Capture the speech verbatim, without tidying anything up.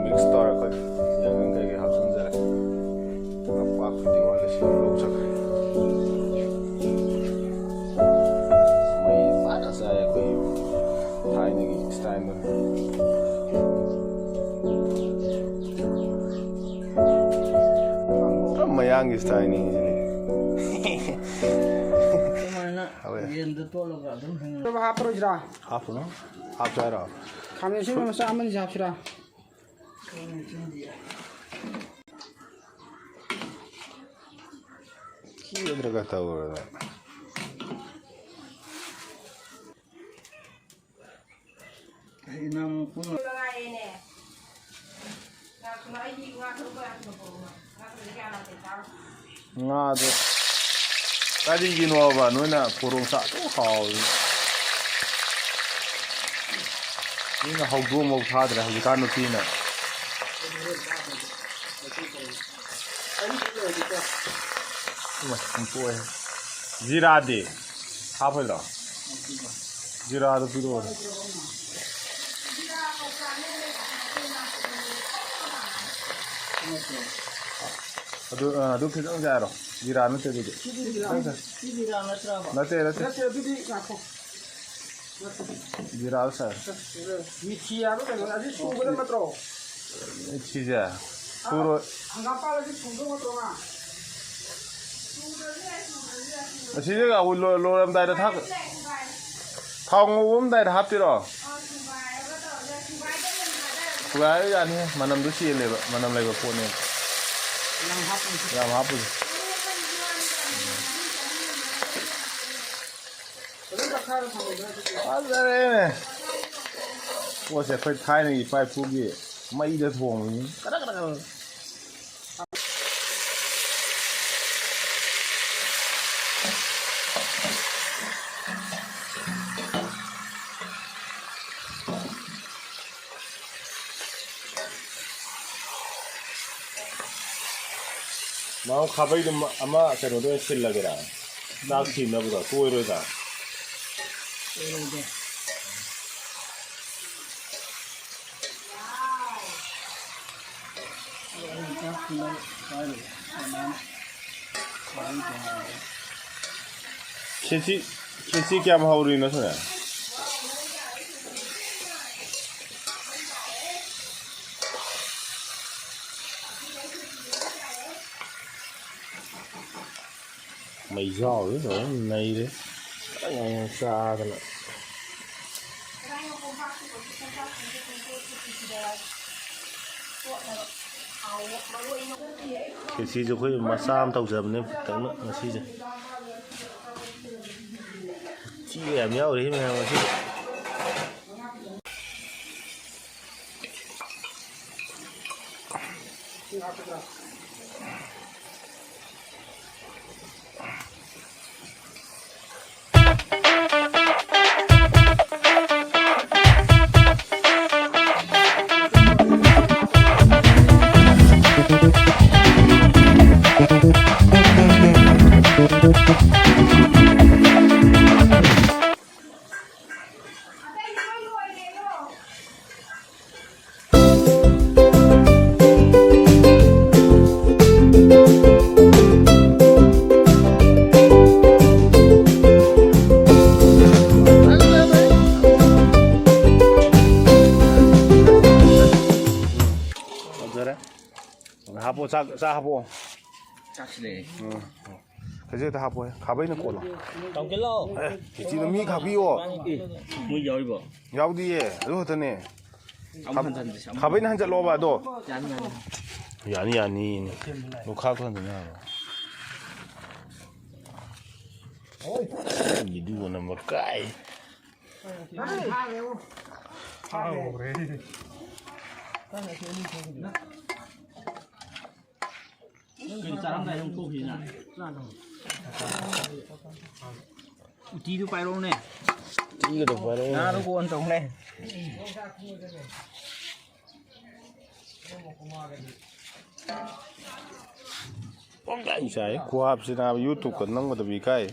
Mix ꯇꯧꯔꯦ ꯑꯩꯈꯣꯏ꯫ ꯌꯥꯏꯉꯪ ꯀꯩꯀꯩ ꯍꯥꯞꯆꯤꯟꯖꯔꯦ꯫ ꯅꯄꯥꯛꯄꯤꯗꯤ ꯋꯥꯠꯂꯤ, ꯁꯤ ꯂꯧꯖꯈ꯭ꯔꯦ꯫ ꯃꯩ ꯐꯖꯅ ꯆꯥꯏ ꯑꯩꯈꯣꯏ ꯊꯥꯏꯅꯒꯤ ꯏꯁꯇꯥꯏꯜꯗꯨꯅꯤ꯫ ꯄꯨꯔꯥ ꯃꯌꯥꯡꯒꯤ ꯏꯁꯇꯥꯏꯜꯅꯤ ꯁꯤꯗꯤ꯫ ꯑꯗꯨꯃꯥꯏꯅ ꯍꯥꯎꯋꯦ꯫ ꯌꯦꯟꯗ ꯇꯣꯠꯂꯒ ꯑꯗꯨꯝ ꯍꯤꯡꯉ- ꯍꯥꯞꯄꯔꯣꯏꯁꯤꯔꯥ? ꯍꯥꯞꯄꯨꯅꯣ꯫ ꯍꯥꯞꯁꯦ ꯍꯥꯏꯔꯣ? ꯈꯥꯃꯦꯟ ꯑꯁꯤꯟꯕ ꯃꯆꯥ ꯑꯃꯅꯤꯁꯦ ꯍꯥꯞꯁꯤꯔꯥ? ꯈꯥꯃꯦꯟ ꯑꯁꯤꯟꯕꯤ꯫ ꯀꯤꯗ꯭ꯔꯒ ꯇꯧꯔꯒ꯫ ꯑꯩ ꯅꯪ ꯄꯨꯟꯅ ꯉꯥꯗꯣ ꯀꯔꯤꯒꯤꯅꯣꯕ ꯅꯣꯏꯅ ꯄꯣꯔꯣꯝ ꯆꯥ ꯑꯗꯨꯝ ꯍꯥꯎꯔꯤ? ꯃꯤꯅ ꯍꯧꯗꯣꯡꯐꯥꯎ ꯊꯥꯗ꯭ꯔꯦ ꯍꯧꯖꯤꯛꯀꯥꯟ ꯅꯨꯄꯤꯅ꯫ ꯏꯃꯥ, ꯁꯨꯝꯇꯣꯛꯑꯦ꯫ ꯖꯤꯔꯥꯗꯤ ꯍꯥꯞꯄꯣꯏꯗ꯭ꯔꯣ? ꯖꯤꯔꯥꯗꯣ ꯄꯤꯔꯛꯑꯣꯅꯦ꯫ ꯑꯗꯨ, ꯑ, ꯑꯗꯨ ꯈꯤꯇꯪ ꯆꯥꯏꯔꯣ? ꯖꯤꯔꯥ ꯅꯠꯇꯦ ꯑꯗꯨꯗꯤ꯫ ꯁꯤ ꯖꯤꯔꯥ, ꯁꯤ ꯖꯤꯔꯥ ꯅꯠꯇ꯭ꯔꯕ? ꯅꯠꯇꯦ, ꯅꯠꯇꯦ꯫ ꯅꯠꯇꯦ, ꯑꯗꯨꯗꯤ ꯉꯥꯏꯈꯣ꯫ ꯖꯤꯔꯥ ꯁꯥꯏ꯫ ꯃꯤꯊꯤ ꯍꯥꯏꯕ ꯀꯩꯅꯣ? ꯑꯁꯤ ꯁꯨꯒꯗꯕ ꯅꯠꯇ꯭ꯔꯣ? ꯁꯤꯁꯦ ꯁꯨꯔꯣꯏ꯫ ꯍꯪꯒꯥꯝꯄꯥꯜ ꯑꯁꯤ ꯁꯨꯗꯧ ꯅꯠꯇ꯭ꯔꯣ ꯉꯥ? ꯑꯁꯤꯁꯦ ꯑꯩꯈꯣꯏ ꯂꯣꯏ-, ꯂꯣꯏꯔꯝꯗꯥꯏꯗ ꯊꯥꯛ-, ꯊꯥꯎ ꯉꯧꯔꯝꯗꯥꯏꯗ ꯍꯥꯞꯇꯣꯏꯔꯣ? ꯁꯨꯒꯥꯏꯔ ꯌꯥꯅꯤ, ꯃꯅꯝꯗꯣ ꯆꯦꯜꯂꯦꯕ, ꯃꯅꯝ ꯂꯩꯕ ꯄꯣꯠꯅꯦꯕ꯫ ꯌꯥꯝ ꯍꯥꯞꯄꯨꯁꯦ꯫ ꯐꯖꯔꯦꯅꯦ꯫ ꯄꯣꯠꯁꯦ ꯑꯩꯈꯣꯏ ꯊꯥꯏꯅꯒꯤ ꯏꯄꯥ ꯏꯄꯨꯒꯤ ꯃꯩꯗ ꯊꯣꯡꯕꯅꯤ꯫ ꯀꯗꯛ ꯀꯗꯛ ꯀꯗꯛ꯫ ꯃꯥꯎ ꯈꯥꯕꯩꯗꯣ ꯑꯃ ꯀꯩꯅꯣꯗ ꯑꯣꯏꯅ ꯁꯤꯜꯂꯒꯦꯔꯥ? ꯆꯥꯛ ꯊꯤꯅꯕꯗꯣ ꯇꯣꯏꯔꯣꯏꯗ? ꯇꯣꯏꯔꯣꯏꯗ꯫ ꯈꯦꯆꯤ, ꯈꯦꯆꯤ ꯀꯌꯥꯝ ꯍꯧꯔꯤꯅꯣ ꯁꯤꯅ? ꯃꯩꯖꯥꯎꯗꯤ ꯐꯖꯅ ꯅꯩꯔꯦ꯫ ꯆꯥꯗꯅ꯫ ꯈꯦꯆꯤꯁꯨ ꯑꯩꯈꯣꯏ ꯃꯆꯥ ꯑꯃ ꯇꯧꯖꯕꯅꯦ ꯄꯤꯛꯇꯛꯅ ꯉꯁꯤꯁꯦ꯫ ꯎꯆꯤꯒ ꯌꯥꯝ ꯌꯥꯎꯔꯤ ꯃꯌꯥꯝ ꯉꯁꯤꯗꯤ꯫ ꯐꯖꯔꯦ꯫ ꯍꯥꯞꯄꯣ, ꯆꯥꯛ, ꯆꯥꯛ ꯍꯥꯞꯄꯣ꯫ ꯆꯥꯛꯁꯤ ꯂꯩ꯫ ꯎꯝ꯫ ꯈꯖꯤꯛ ꯈꯛꯇ ꯍꯥꯞꯄꯣꯍꯦ꯫ ꯈꯥꯕꯩꯅ ꯀꯣꯠꯂꯣ꯫ ꯇꯧꯒꯦ ꯂꯥꯛꯑꯣ꯫ ꯑꯦ, ꯈꯦꯆꯤꯗꯣ ꯃꯤ ꯈꯥꯛꯄꯤꯌꯣ꯫ ꯑꯦ, ꯃꯣꯏ ꯌꯥꯎꯔꯤꯕꯣ? ꯌꯥꯎꯗꯤꯌꯦ, ꯑꯗꯨ ꯈꯛꯇꯅꯦ꯫ ꯑꯃꯨꯛ ꯈꯥ-, ꯍꯟꯖꯟꯁꯤ, ꯑꯃꯨꯛ꯫ ꯈꯥꯕꯩꯅ ꯍꯟꯖꯜꯂꯣꯕ ꯑꯗꯣ꯫ ꯌꯥꯅꯤ, ꯌꯥꯅꯤ꯫ ꯌꯥꯅꯤ, ꯌꯥꯅꯤ꯫ ꯂꯨꯈꯥꯛꯇꯣ ꯍꯟꯖꯟ ꯌꯥꯕ꯭ꯔꯣ? ꯚꯤꯗꯤꯑꯣ ꯅꯝꯕ ꯀꯥꯏ꯫ ꯀꯩꯅꯣ ꯆꯥꯔꯝꯗꯥꯏꯗ ꯑꯃꯨꯛ ꯊꯣꯛꯈꯤꯁꯤꯅ? ꯎꯇꯤꯗꯨ ꯄꯥꯏꯔꯛꯎꯅꯦ꯫ ꯎꯇꯤꯒꯗꯣ ꯄꯥꯏꯔꯛꯎꯅꯦ꯫ ꯉꯥꯗꯣ ꯀꯣꯟ ꯇꯧꯅꯦ꯫ ꯄꯣꯡꯗꯥꯏ ꯆꯥꯏ꯫ ꯈꯨꯍꯥꯞꯁꯤ ꯅꯥꯕ YouTube-ꯀ ꯅꯝꯒꯗꯕ ꯏꯀꯥꯏ꯫